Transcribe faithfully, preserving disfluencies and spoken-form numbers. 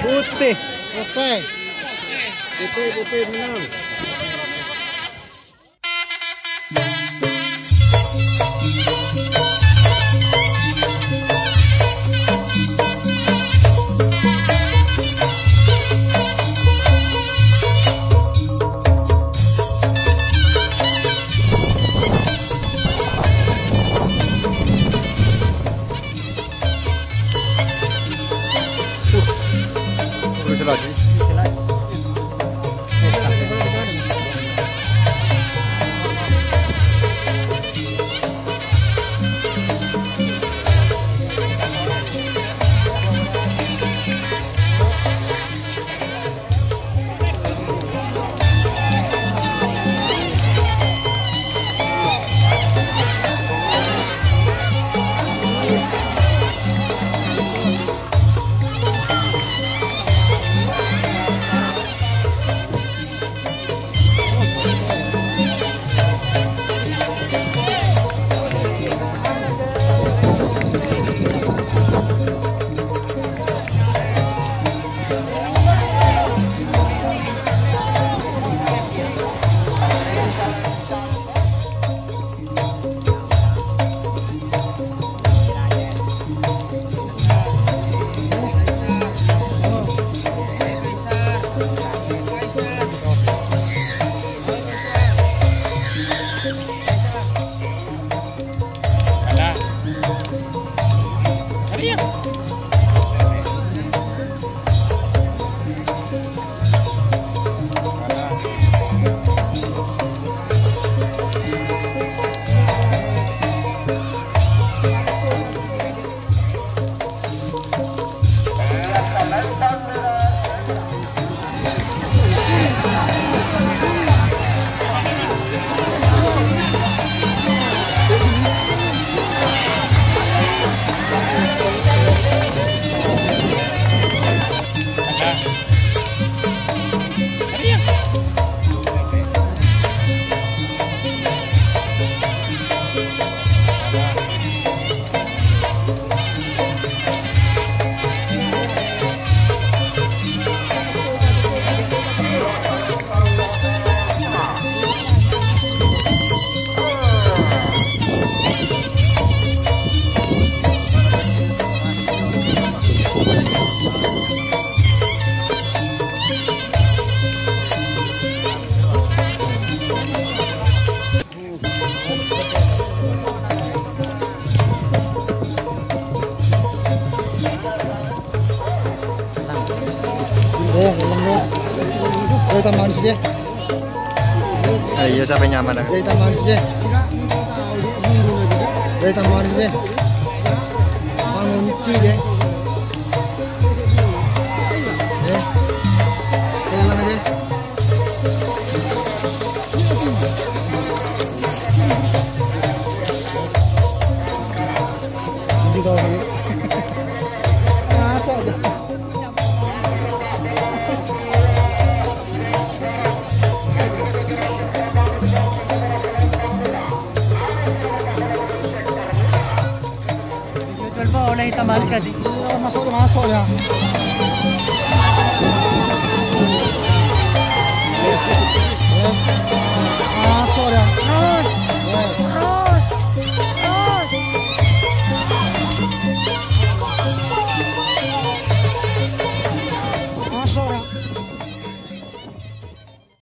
Putih. Putih. Putih, putih, menang. Terus lagi. Eh, ulang dulu. Eh, tambahan sih, Jeh. Eh, iya, sampai nyaman, ya. Eh, tambahan sih, Jeh. Eh, tambahan sih, Jeh. Bangun, Ci, Jeh. Eh, ulang, Jeh. Hindi ko alam. Ah, so, Jual po, wala' tambahan sih. Iya, masuk, masuk ya.